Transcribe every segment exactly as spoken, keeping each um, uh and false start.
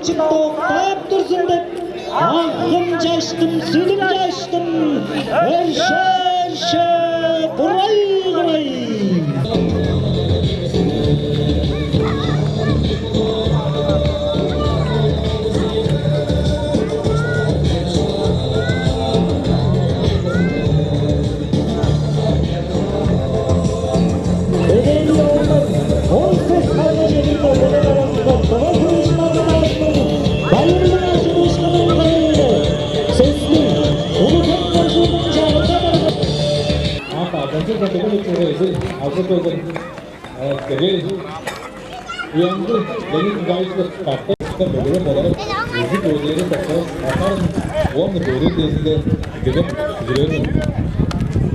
Доктап турзун деп, акым чаштым, сүдүм чаштым, өрше-өрше, курай-курай. Эден оолдар он сес ханга чедирип, өлгелер аразында тыва хурушкуннарның арасында байырлыг ажыдыышкынын кылыылы сөстү улуг хем кожууннуң чагырга барган. А база-даа дыгын үчүн эзил алгы кылдым. Кегей уянды Леонид Николаевич катты мөгелер боларып, өзү көдээри токсоос, ахарын он бөрү дезинде дигип, бүзүрээр.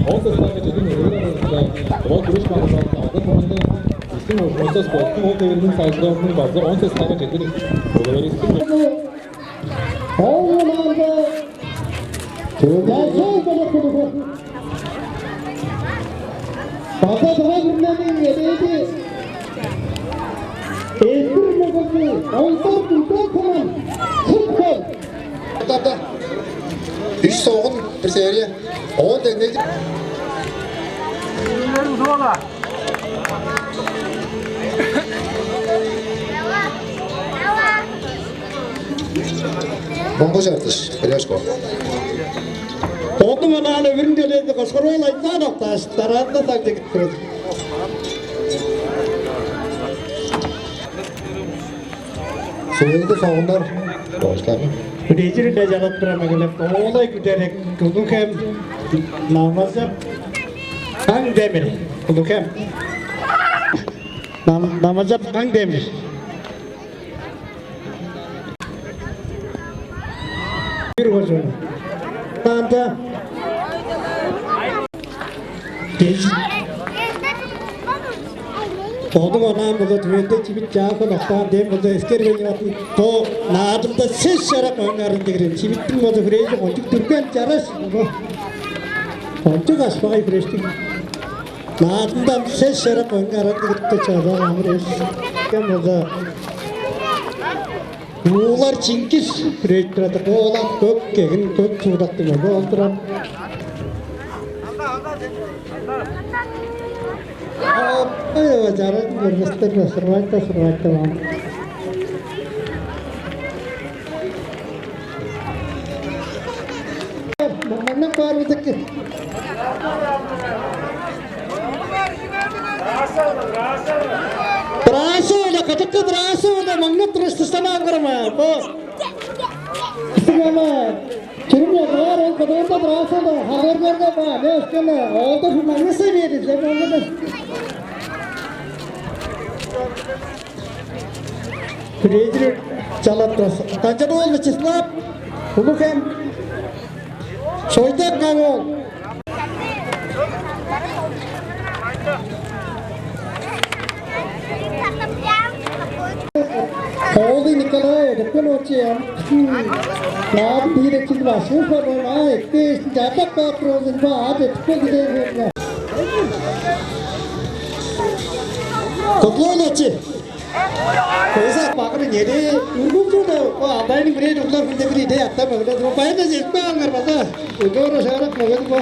Он сес ханга чедир мөгелер аразында тыва күрүш маңызалын алган мурнунда бистиң ужумувуста спорттуң ол девирниң сайзыралының база он сес ханга чедир мөгелеривистиң. Ол мурнунда Чүлдәжей белек кудугу. База тыва күрүнениң эдээди эдир мөгези Олдар Күлбек Ханан, Сүт-Хөл. Үш согун бир серия. Оон деңнеди. Моңгу Чартыш, Берешко. Ону манаан өвүрүн төлээзи Кошкар-оол Айтманов-даа дараанда сагже кирип турар. Сөөлгү согуннар бооштар. Үрежиринде чалап турар мөгелеп, Оолай Күдерек, Улуг-Хем, Намазап, Каң-Демир, Улуг-Хем. Нам-, Намазап, Каң-Демир. Бир кожуун. Таанда. Кеш. Бодуң онаан болза, түвенде чивит чаап кылаптаан дем болза, эскербейн атын то наадымда сес шарак оңнарын дигирин. Чивиттиң болза хүрээжи кончуг дүрген чараш. Кончуг ашпагай хүрештиг. Наадымдан сес шарак оңнарын дигирипте чаалаан амыр эвес. Кем болза, Уулар Чингис хүрээжип турар-дыр. Бо олам көк кегин, көк чуудактыг мөге ол турар. Ой, чараш көрбестер бе, сырвайта, сырвайта баан. Маңнап баар бизикки. Браасовна, кыдыккы Браасовна, маңнап турар, тыштан алгырама. Бо. Бистиң ама чүрүм ёзугаар ол кыдыында Браасовна, халыыргаарга ба, не өскени, оолдар маңнаса бээр, деп оңгада. Хүрээжири чалап турар. Канчап ол Вячеслав, Улуг-Хем, Шойдак Каң-оол. Оолу Николай Эдепкен очи ам. Наадым биир эки башкы бар, а, эки эшин чартак баап турган ба, а, Эдепкен кидээ. Котлон очи. Кыза багыр неде үргүлчү-даа, о, алдайның бирээ углар билдегири де аттап өле. Байда жетпе аңар база. Өдөөрө шаарак мөгеди бо.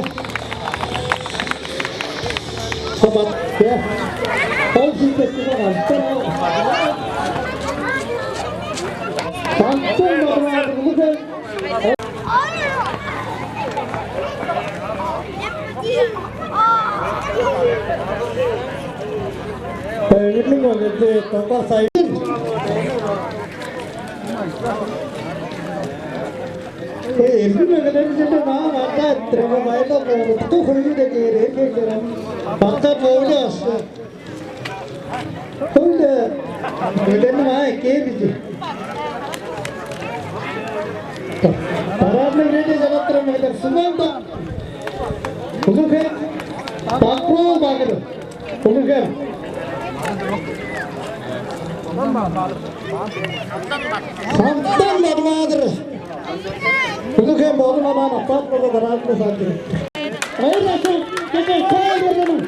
Кабат. Ол жиндекке алыптар. Самсың база улуг. Бөгүнүң мөгези Токар Сайын. Эргин мөгелери чеде маа барда эттиреме, байла боору ту хойу дегээр эргейлерин бакка боолу ашты. Хойда мөгелерни маа эккээр кижи. Бараадын үреле чалап турар мөгелер Суман-даа. Улуг-Хем, Бакпыроо багыр. Улуг-Хем. Самдан Бадымаадыр. Улуг-Хем болу мамаан аппаат болу дараазында саадыр. Ойрасыл кеже каалдырдым.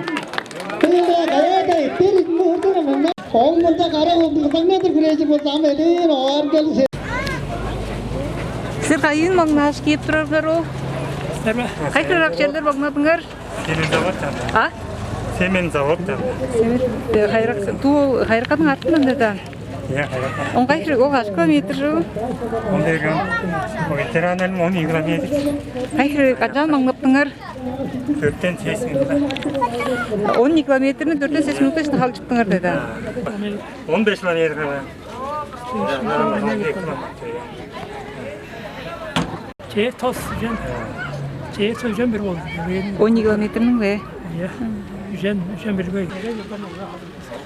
Кыйылда каяада эттер идинде үрдүнө мында. Ол мында кара болду, кызаңнадыр хүрээжи болду, ам эдээр ооргел се. Силер кайыын маңнааш кээп турарыңар ол? Силер бе? Кайы хырак черлер маңнадыңар? Семен завод чанында. А? Семен завод чанында. Семен, э, хайрак, туу, хайраканың артындан да. Иә, хайракан. Он кайы хырак, ол каш километр жыл? Он деген, ол ветеранның он километр. Кайы хырак, качаан маңнаптыңар? Төрттен сес минутта. Он километрни төрттен сес минутта ишин халчыптыңар деди. Он беш километр. Че тос үжен, че тос үжен бир болду. Он километрниң бе? Иә. Үжен, үжен бир бей.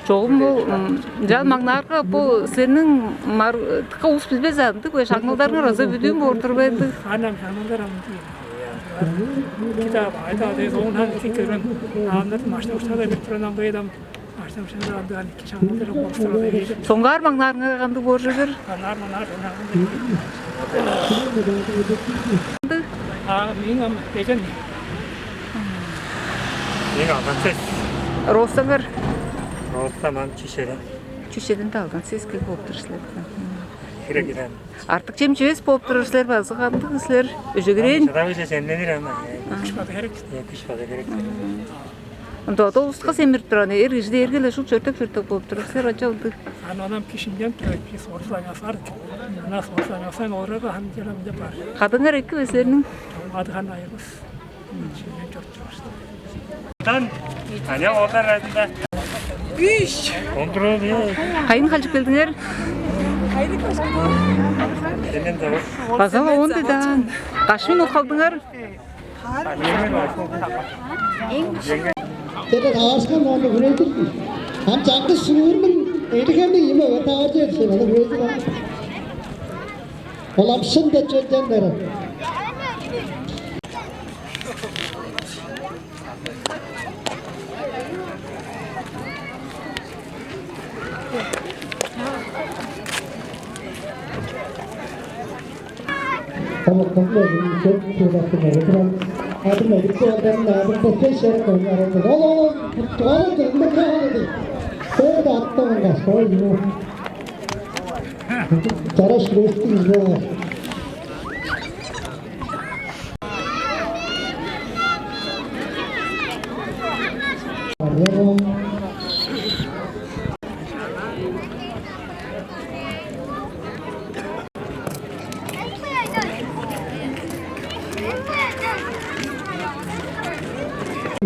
Чогум бу, м, жан маңнаарга бу силерниң мар-, тыка улус билбес андыг бе, шаңналдарыңар азы бүдүүн боор турбайды. Анам шаңналдар ам. Кида айда дез оңнан кик көрөн. Амнат машина ушта да бир туран ам бейдам. Машина ушта да ам да кик шаңналдар болуштура. Соңгаар маңнаарыңар кандыг боор жүргөр? Анар манар. А миң ам бежен. Миң алдан сес. Ростаңар? Роста ман чишерен. Чүшеден да алдан сес кил болуп тур силер. Хире кирен. Артык чем чүвес болуп турар силер базы кандыг силер? Өжөгүрен. Шыдавыже чемненир ана. Күш база керек. Күш база керек. Ында да улуска семирип турган эр кижи дээрге эле шул чөртөк-чөртөк болуп турар силер ача ылдыг. Аны онам кишинден турат, бис орус аңасар. Ана орус аңасан олар да хан келем деп бар. Кадыңар эки безерниң. Ады хан айырбыз. Тан, аня олар адында. Үш. Ондуру не? Кайын халчып келдиңер? Кайын халчып келдиңер? База онды да. Каш минут халдыңар? Деди таарышкан ону хүрээдир. Ам чаңгыс шүүрмүн эдигенни ийме таарчы этсе аны хүрээдир. Ол ам шында чөлден бери. Ол кызыл өзүнүн көп чугастын эридирен. Адын эдикчи алган адын тесен шерек ойнар эди. Ол ол тугалы кырында кыра алды. Бөөгө аттан кашка ойнуу. Чараш күрөстүң боор.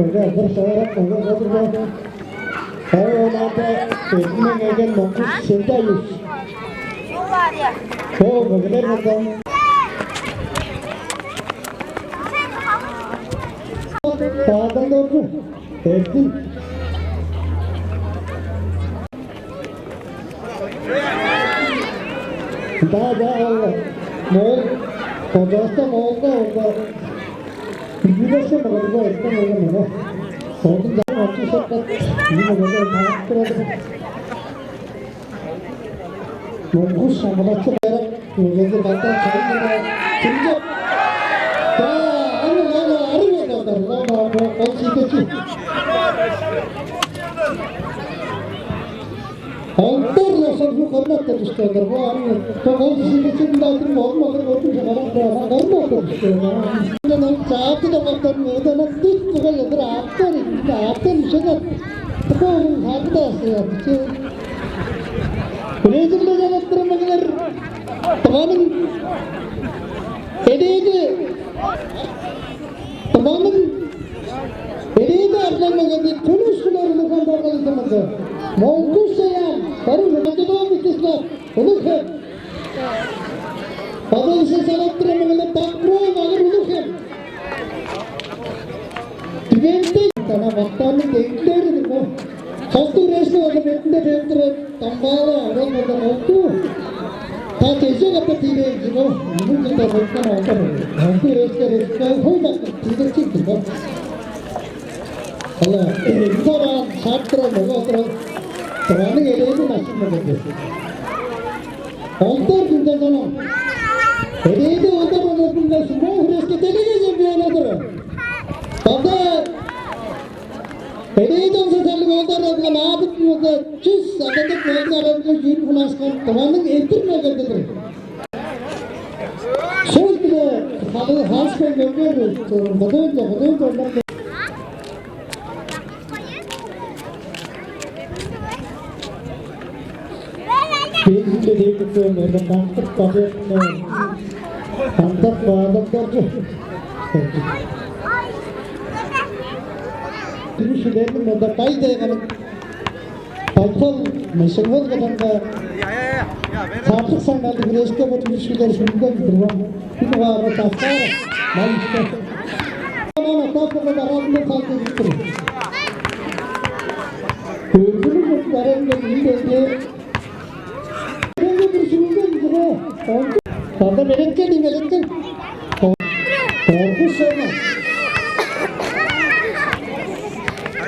Мөге бир шаарак мөге бодурга. Ай онаада эдине келген Монгуш Сендяевич. Бо мөгелер мындан. Баадандорду эрдин. Да, да, ол. Мол. Пожалуйста, молга, олга. Билбесе мага бо эртен олга мага. Солдун да ачы соккат. Мага мага таап турады. Монгуш шамалатчы байрак. Мөгези бата чайында. Чымчап. Да, аны, аны, ары бердер. Ол, ол, ол, ол, ол, Алтар лошон бу кырнап турушкандар. Бо аны бо кол кижиге чүнү айтып болмадыр, отун чыгарып турган кырнап турушкандар. Мен ол чаапты да бактан мыйдан дит буга ядыр ааптар, ааптар ишенер. Бо сагыда сыяды че. Күрежирле жараттырмаңар. Тываның элээди. Тываның элээди арзан мөгези төнүш кило килограмм барган ызымызы. Монгуш Саян, Барыш Македон Вячеслав, Улуг-Хем. База ышын салаттыр эмегелеп, Бакбыроо Магыр, Улуг-Хем. Дивенте, тана бактарның дегиндери бо. Хостуг рейсни база бетинде берип турар. Камгаалы авырал болза болду. Та чеже катап тийбейн чыгы. Бүгүн кылдыр бойтан алдар. Алды рейске рейске хой бактыр тийбек чиктир бо. Ала, бизараан шарттырар болу отурар. Тываның элээни начын болду. Олдар күнден сонун. Элээни олдар болуп күнден сумон хүрээске делеге чемпионадыр. База Эдей дон сесерлиг олдар адыган аадык мурда чүс ададык мөлдүг аразынга чүүрүп хунаашкан Тываның эдир мөгезидир. Шул Аны хас пен мөңгер, кыдыынче, кыдыынче. Бегинде дегиптен эрден кантык бажыттын кантык баадыктарчы. Күрүшүлерниң мында бай дайганы Байкал Мешевол кыдамда саптык саңналдыг күрээшке бо күрүшкүлер шүнден турган. Күнү баарга таптаар мал иште. Аман атааккада дараазында салдыгып тур. Көргүлүг дараазында мындай Бенде бир шүрүлген жыгы. Онда белеткел, белеткел. Корпус шону.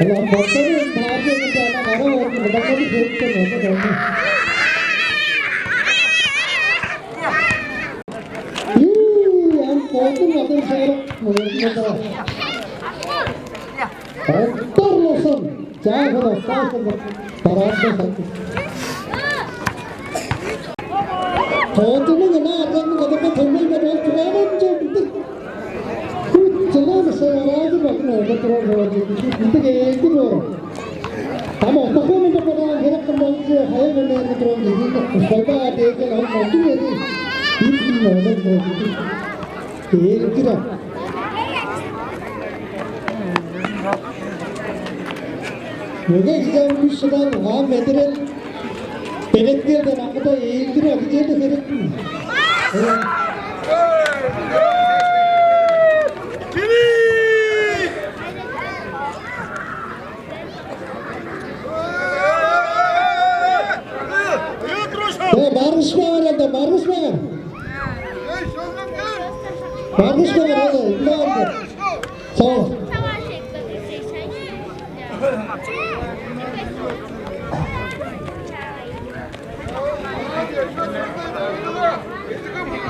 Олар боттары тааржы ана кара болду. Мыдакады көрүптен онда болду. Ам болду мадын шаарып. Мыдакады. Оттар лосан, чаагы оттаашылдыр, бараанда сатты. Тоотуну гына арганы кадырга төлмейге бол турарын жемдик. Чылан сараазы бакын орда турар жолчу. Битик ээнди боор. Ам ортакы мында бодаган херек кылмалчы хая бөлээрге турган кижи. Ушкайда дээген ол мондуг эди. Бит бин одан жолчу. Ээлгир ам. Мөге кижи ам күш шыдаар угаан медерел белеткелден аңгыда ээлгир ам кижиде херек. Э, барышпаңар анда, барышпаңар. Барышпаңар анда, ында анда. Сол.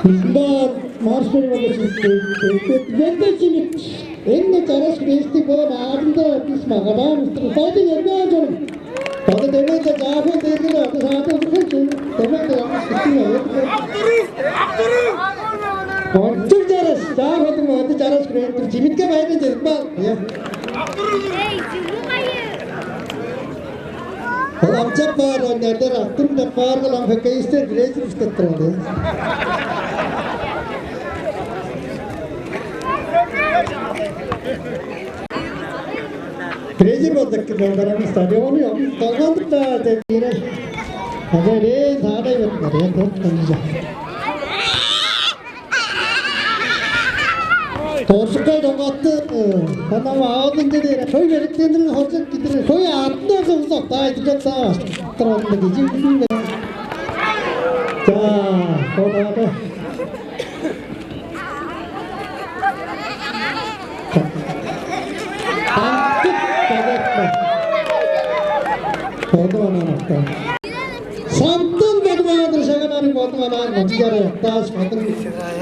Бизин баар марш берип алгаш, бетте чимик. Эң-не чараш бээстиг болам аадында бис магадаан устур. Бады эрмеен чонум. Бады демейде жаахын дергиле, ады саадын кылчын. Демейде ямыс киттиң. Ак туру! Ак туру! Ончуг чараш, жаахын ады чараш күрээттир. Чимитке байырын чедип каал. Я. Ак туру! Ол амчап баар ойнардар, ак туру деп баар кылам хоккеистер бирээзи бискет турган. Бирээзи болза килограмм стадиону ёк. Долгандык-даа деп бире. Ага рей саадай бердилер, я, дөрт кончужа. Торсуккай доңгатты, э, анам аалдынче дээр. Хой бериктендирин хоржак кидирин. Хой аатын орза узак-даа идиржек саа баштыктыр онда кижи билбейн. За, онаада. Антып бадатма. Ону анан артан. Саптын бодумаадыр шагананың бодуманаан мынчыгар октааш, бодун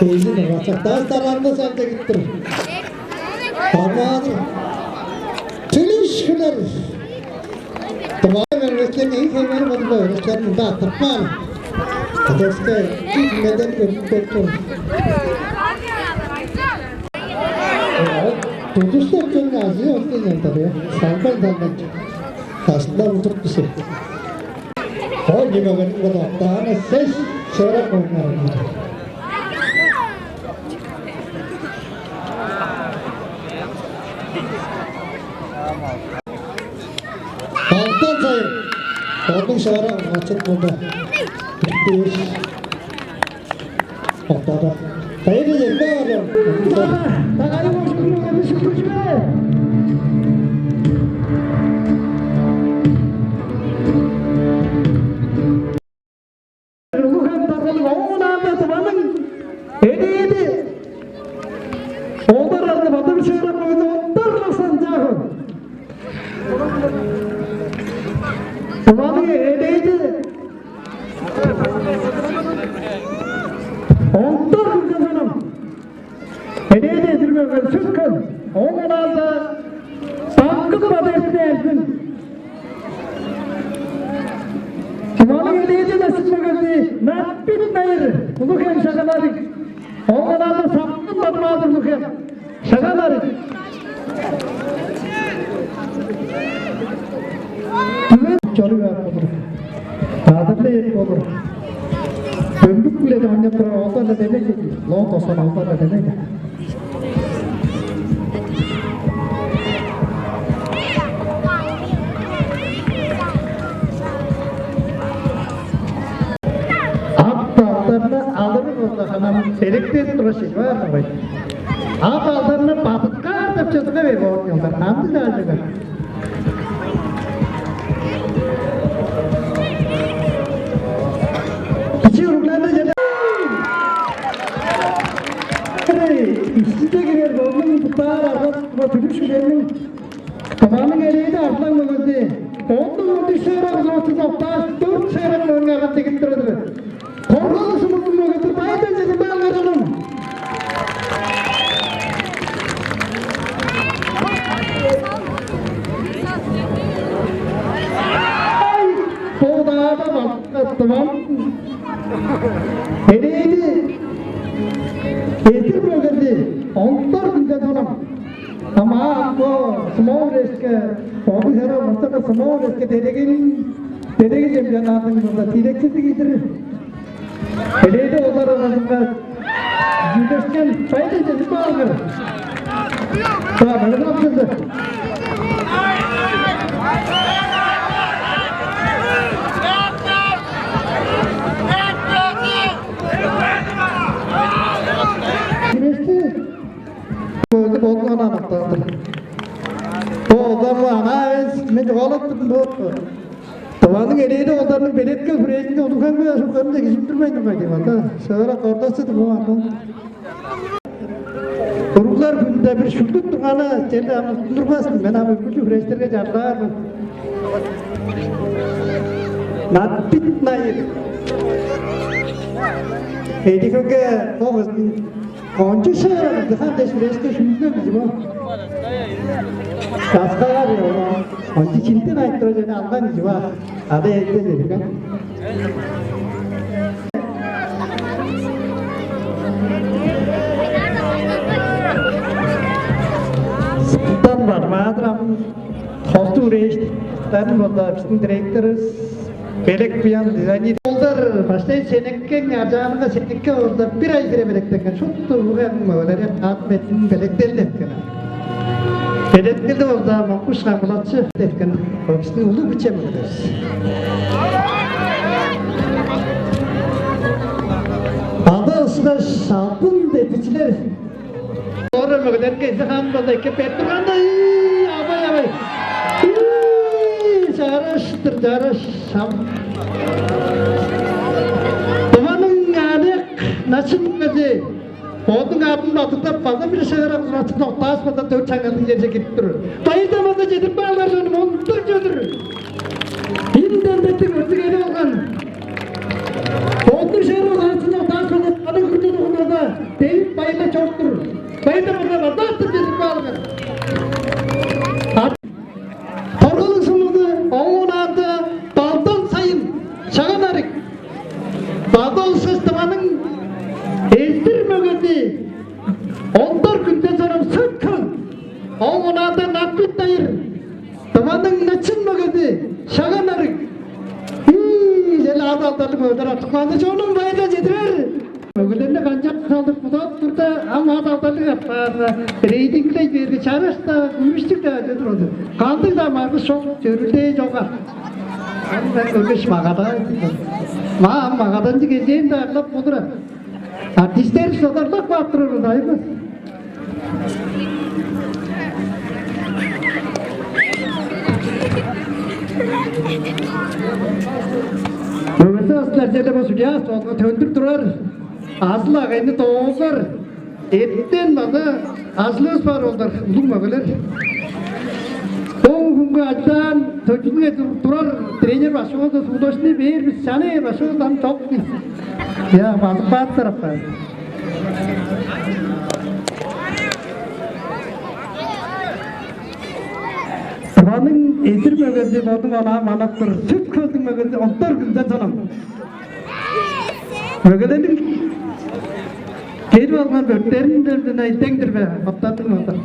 бейзин ырачактааш, дараанда санча киттир. Амаадыр. Түлүш хүлер. Тываа мөңгүстен эң хемер бодумда өөрештер мында аттырып каар. Кадеска киңмеден көрүп көрүп. Тудуштап келген азы оттен янтар, я. Салбай салбай. Кашында утуп кисе. О, не мөгениң бодоктааны сес шыырак ойнаар. Алтан сайын. Ондуң шаара ачыт болду. Беш. Октады. Кайда жерде бар? Тагайы болуп турган эмес үкүчүлер. Улуг-Хем база оңунаанда Тываның эдээди олдар арды бадыр шыырак бойда оттар санчаагы. Тываның эдээди оттар кыргазының Эдээде эдирбеген сүткүн, оон анаанда Даңгыт Бадыревтиң элдин. Тываның эдээде дасып мөгези Напит Найыр, Улуг-Хем шагаладыг. Оон анаанда Саптын Бадмаан. Өңгүп-биле ойнап турар оолдар-ла демей, лоон тосуп алган оолдар-ла демей. Ат балдарны алыры болза, ханам белеткенип турар ши баар-дыр бай. Ат балдарны бадыткаар деп чыдыга бээр боорун ёлдар. Кандыг-даа чыгар. Бичии уругларны чеде. Ишинче кирер болдуң, буттаар арган, бо түлүш үжениң Тываның элээди арзылаң мөгези. Ондуң он үш шыырак узура октааш, дөрт шыырак мөңге арган дигип турар-дыр. Коргал ушумуздуң мөгези, байдан чедип алгар чонум. Ай, бодаада бакка Тывам. Элээди эдир мөгези, онтар күнден сонам. Ама бо Смолвичке, ону хера муртага Смолвичке делегейниң, делегей чемпионадының мында тиилексиздиг идир. Элээди олар аразынга жүдешкен, байда чедип алгыр. Та, мындан кызы. Кимешти? Өзү бодунан аныктаан-дыр. Бо одан ана эвес, мен чугаалап турдум бо. Тываның элээди оолдарының белеткел хүрээжинге улуг-хемге шуптузунче кижиндирбейн тургай деп анда. Шыырак ордасы-дыр бо анда. Уруглар хүнүнде бир шүлдүк турганы черле ам уттундурбас мен, ам өкүлчү хүрээштерге чарлаар мен. Надпит найыр. Эдикөге бо кызын кончу шыырак дыхан деш хүрээшке шүлдүнген кижи бо. Часкаар, кончу чилден айтып турар чүвени алган кижи бо. Ада эден эдиген. Сыптан бар, маадырам хостуг рейстарын болда биздин директорубуз Белек Буян дизайнер. Олдар баштай сенеккен аржаанга сенекке болда бир ай бире белектенген. Шупту уган мөгелери ат бетин белектел эткен. Белеткелди болда Моңгуш Камбылатчы эткен. Биздин улуг биче мөгелерибиз. Ада ышкаш шалбын детичилер. Ора мөгелерге эзи хаан болда эки берип турганда, ий, абай, абай. Ий, чарыштыр, чарыш, шам. Тываның аныяк начын мөгези бодунуң адын бадыктап, база бир шыырак узура октааш, база дөрт чаңгазын черже кирип тур. Байырдан база чедирип каалар чонум, онтуг чөдүр. Инден бетиг өртүгели болган. Бодунуң шыырак узура октааш, база аны хүрдү дугунарда девип байырлап чоруп тур. Байырдан база база аттыр чедирип каалыңар. Торгалыг сумузу оон анда Балдан Сайын, Шаган Арыг. База ышкаш Тываның эзир мөгези, онтар күнден сонам сыткыл. Ол мунаада Накпит Дайыр, Тываның начын мөгези, Шаган Арыг. Ии, чел ат алдарлыг мөгелер артып каан-дыр, чонум, байырдан чедирер. Мөгелерни канчап салдыр кудап турда, ам ат алдарлыг апаар-ла, рейтинглей бээрге, чараш-даа, күрүштүг-даа чүве-дир ол. Кандыг-даа маргыш чок, чөрүлдээ чок-ар. Ам мен көргеш, магадаан. Ма, ам магаданчы кезээн-даа ырлап болур-а. Артистер содарлап каап турар-дыр, айбас. Мөгези астынар черле бо судья столга төндүр турар. Азыл-агыйны доозар. Эртен база ажылывыс бар, олдар улуг мөгелер. Бо хүнгү ажылдаан, төчүлүг турар тренер башкывыс, удачный бээр бис, чаны башкывыс ам чок бис. Я, базып каап тарапка. Тываның эзир мөгези бодуң онаа манап тур. Сүт-Хөлдүң мөгези Онтар Күнден Сонам. Мөгелерниң кедип алган бөрттеринден дең-дир бе? Оттаттың, оттар.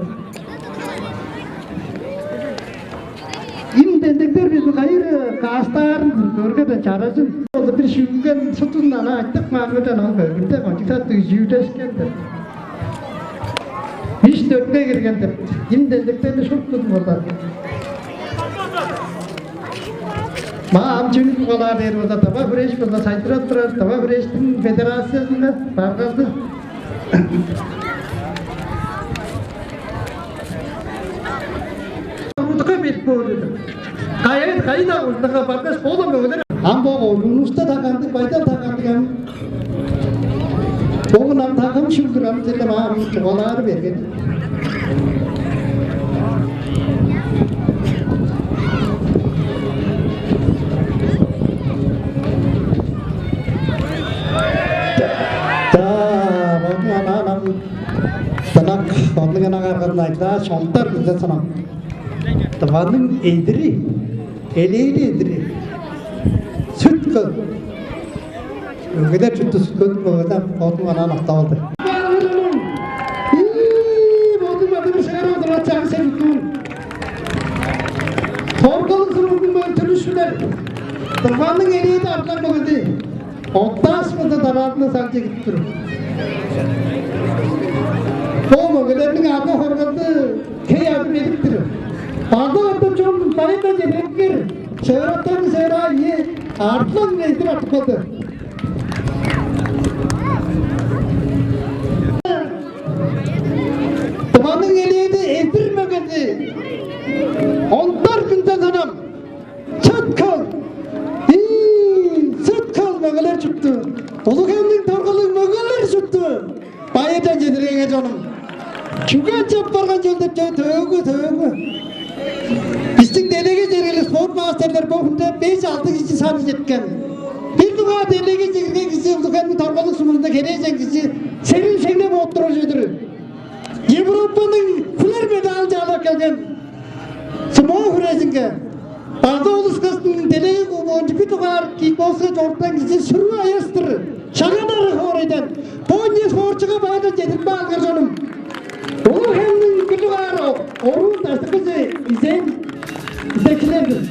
Ин Демдектер бизин кайы каастаарын көргеден чаражын. Ол бир шүүген шуптузун ана айтып маңгыдан ол бөгүнде кончуг сат үжүүдешкен деп. Беш дөртке кирген деп. Им демдектерни шуптузун болду. Ма ам чүнү чугаалаар дээр болза, тыва хүреш болза сайзырап турар, тыва хүрештиң федерациязында баргазы. Урдука берип боор деди. Кайы кайда урдука баргаш, ол мөгелер. Ам бо оюнувуста да кандыг, байдал да кандыг ам. Богун ам тагым шүлдүр ам силер ам чугаалаары берген. Та, бодун ана ам дынак, бодун ана каргадын айтла, шонтар билден санам. Тываның эдири, элээли эдири. Сүт кыл. Өгедер чүттү сүт кыл, өгедер бодун ана мактап алды. Ии, бодун бады бир шыгар одура чаң сен үттүн. Торгалыг сырылдың бөлүн түлүшүлер. Тываның элээди артлар мөгеди. Октааш база дараазында сагже кирип тур. Бо мөгелерниң арга хоргалды хей адын эдип тур. База ортан чон байырда чедирипкер, шыыраттан шыыраа ийи артлан эдип артып калды. Тываның элээди эдир мөгези. Ондар күнден ханам. Чыткыл! Ии, чыткыл мөгелер чуртту! Улуг-Хемниң торгалыг мөгелер чуртту! Байырдан чедиргеңер, чонум! Чүге чап барган чол деп чоо, төөгү, төөгү. Бистиң делеге чергели спорт мастерлер бо хүнде беш-алды кижи саны четкен. Бир дугаар делеге чергелиг кижи Улуг-Хемниң торгалыг сумузунда херээжен кижи Серин Шеңне болуп турар чүве-дир. Европаның силер медалын чаалап келген. Сумо хүрежинге база улускастың делеги кубоончу бир дугаар кикбоксчу чоруктан кижи Сүрү Аяс-тыр. Шагаан-Арыг хоорайдан. Бо ийи спортчуга байырдан чедирип каалыңар, чонум. Улуг-Хемниң бир дугаар оруун даштыкыже изейн декилер-дир.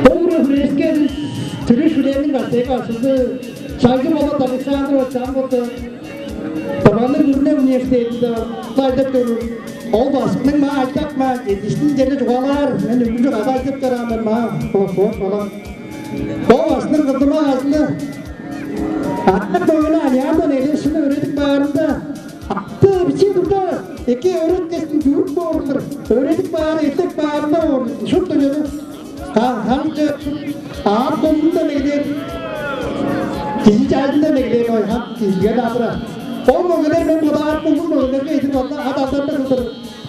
Бо ура хүрээшке бис түрүш хүлээниң баштайгы башкызы Шагжы Болат Александрович ам болду. Тываның күрүне университединде дайдып көрүр. Ол башкының маа айтак маа, жетиштин черде чугаалаар, мен үгүнчү када айтып чораан мен маа, бо-, бо-, болам. Ол башкының кылдырма азында артык мөгени аныяандан элешин өөредип баарында, акты бичии турда эки өөреткестин чүүрүп боорлар, өөредип баары, эттеп баарында боорлар. Шупту чүве. Ха-, хамчы аап болдум да мегдеп, кижи чажында мегдеп, ой, хам кижилген адыра. Ол мөгелер мен бодаар, улуг мөгелерге идип алла, ат алдарда кылдыр.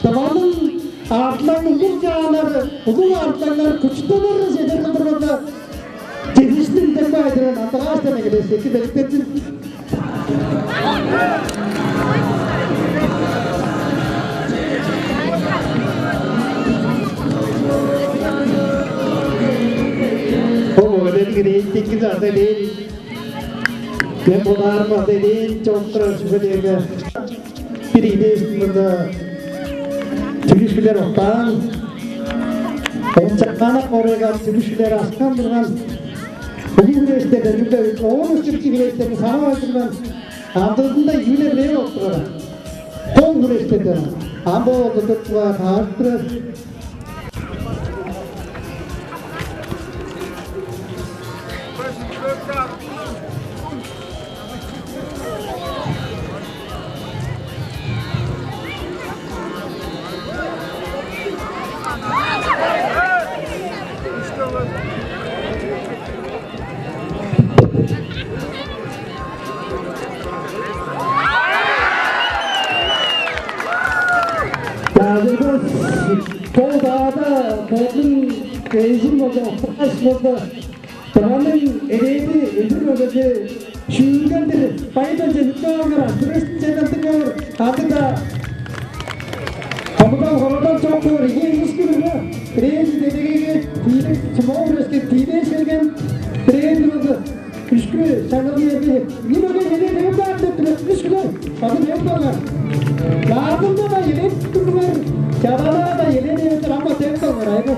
Тываның артылаң улуг чааннары, улуг артылаңнар күчүтелер чедер кылдыр болза, чедиишти индерге айдырар, андыгаш да мегелес, эки белектензин. Бо мөгелерниң рейтингизи аса элээн, мен бодаарым аса элээн чок турар чүве дээрге, бир идээштиң мында түлүшкүлер октаан, ол чаканак орайга түлүшкүлер ашкан турган. Бүгүн хүрээштерден, чүгле оон өсчүкчү хүрээштерни санап айтырган, амдыызында ийи-биле бирээ болуп турар. Кол хүрээштерден ам бо болду дөрт чугаа таарып турар. Чажырбас, бо удаада бодун эжин болза, октааш болза, Тываның элээди эдир мөгези шүүнден-дир, байырдан чедип каалыңар, артырыштын чедип каалыңар, кандыг-даа хомудан-хорадан чок боор, ийи эвис күрүнү, бирээзи делегейге тиилип, сумоо үреске тиилээш келген, бирээзи болза үшкү шаңналдың эрги, ийи мөге чеде чедип каан деп тур, үшкүлер. База деп калган. Лаазымда-даа элеп тургуңар, чабалаа-даа элеп эвес, ам-даа деп калган, айгы.